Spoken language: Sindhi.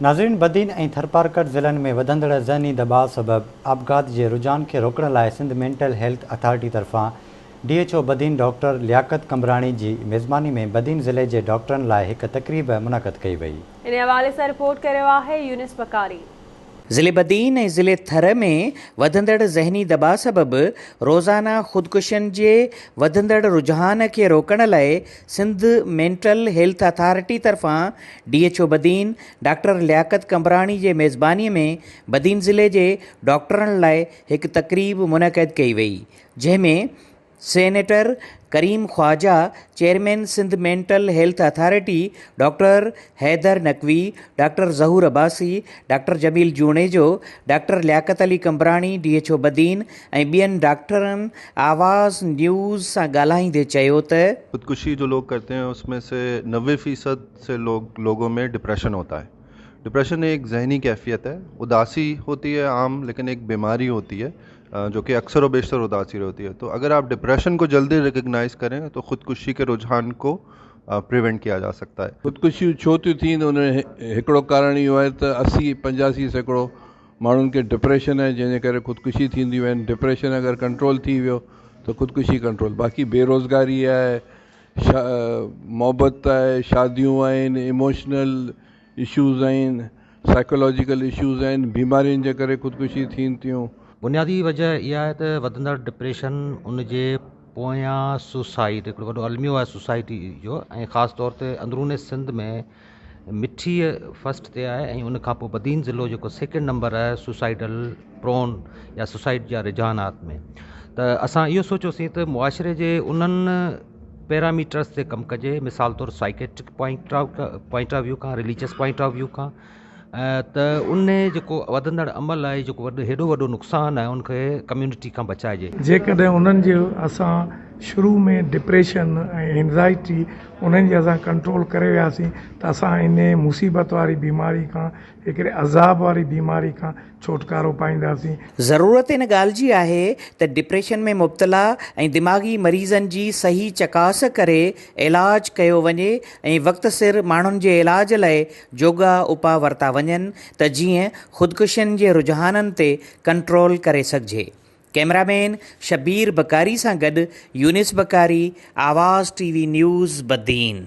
ناظرين بدين ۽ ٿرپارڪر ضلعن ۾ وڌندڙ ذهني دٻاء سبب آپگهات جي رجحان کي روڪڻ لاء سنڌ مينٽل هيلٿ اٿارٽي طرفان D H O Badin doctor Liaquat Qambrani جي ميزباني ۾ بدين ضلعي جي ڊاڪٽرن لاء هڪ تقريب منعقد ڪئي وئي. ان حوالي سان رپورٽ ڪري رهيو آهي يونس بڪاري. ضلعي بدين ۽ ضلعي ٿر ۾ وڌندڙ ذهني دٻاء سبب روزانه خودڪشين جي وڌندڙ رجحان کي روڪڻ لاء سنڌ مينٽل هيلٿ اٿارٽي طرفان D H O Badin doctor Liaquat Qambrani جي ميزباني ۾ بدين ضلعي جي ڊاڪٽرن لاء هڪ تقريب منعقد ڪئي وئي جنهن ۾ senator Karim Khawaja, chairman Sindh mental health authority doctor Haider Naqvi, doctor Zahoor Abbasi, doctor Jamil Junejo, doctor Liaquat Ali Qambrani D H O Badin ۽ ٻين ڊاڪٽرن آواز نيوز سان ڳالهائيندي چيو ته. خودڪشي جو لوگ ڪرتي هين اس مين سي نوي فيصد سي لوگ لوگو مين ڊپريشن هوتا هي ڊپريشن ايڪ ذهني ڪيفيت هي اداسي هوتي هي عام ليڪن ايڪ بيماري هوتي هي جو ڪه اڪثر و بيشتر اداسي رهتي هي تو اگر آپ ڊپريشن ڪو جلدي ريڪگنائز ڪرين تو خودڪشي ڪي رجحان ڪو پريونٽ ڪيا جا سڪتا هي. خودڪشيون ڇو ٿيون ٿين ان ۾ هڪڙو ڪارڻ اهو آهي ته 80 85% ماڻهن کي ڊپريشن آهي جنهن جي ڪري خودڪشي ٿينديون آهن ڊپريشن اگر ڪنٽرول ٿي ويو ته خودڪشي ڪنٽرول باقي بيروزگاري آهي محبت آهي شاديون آهن اموشنل اشوز آهن، سائيڪالاجيڪل اشوز آهن، بيمارين جي ڪري خودڪشي ٿين ٿيون. بنيادي وجه اها آهي ته وڌندڙ ڊپريشن ان جي پويان سوسائيڊ هڪڙو وڏو الميو آهي سوسائٽي جو ۽ خاص طور تي اندرون سنڌ ۾ مٺي فرسٽ تي آهي ۽ ان کان پوء بدين ضلعو جيڪو سيڪنڊ نمبر آهي سوسائيڊل پرون يا سوسائيڊ جا رجحانات ۾ ته اسان اهو سوچيوسين ته معاشري جي انهن پيراميٽرس تي ڪم ڪجي مثال طور psychiatric point of point of view کان رليجس پوائنٽ آف ويو کان ته ان جيڪو وڌندڙ عمل آهي جيڪو وڏو هيڏو وڏو نقصان آهي ان کي ڪميونٽي کان بچائجي. جيڪڏهن انهن جي اسان شروع ۾ ڊپريشن ۽ اينزائٽي انهن جي اسان ڪنٽرول ڪري وياسين ته اسان انهي مصيبت واري بيماري کان هڪڙي عذاب واري بيماري کان ڇوٽڪارو پائينداسين. ضرورت ان ڳالهه جي آهي ته ڊپريشن ۾ مبتلا ۽ دماغي مريضن جي صحيح چڪاس ڪري علاج ڪيو وڃي ۽ وقت سر ماڻهن جي علاج لاء جوڳا اپاء ورتا وڃن ته جيئن خودڪشين جي رجحانن تي ڪنٽرول ڪري سگهجي. ڪئميرا مين شبير بڪاري سان گڏ Younis Bakari, Awaz T V news, Badin.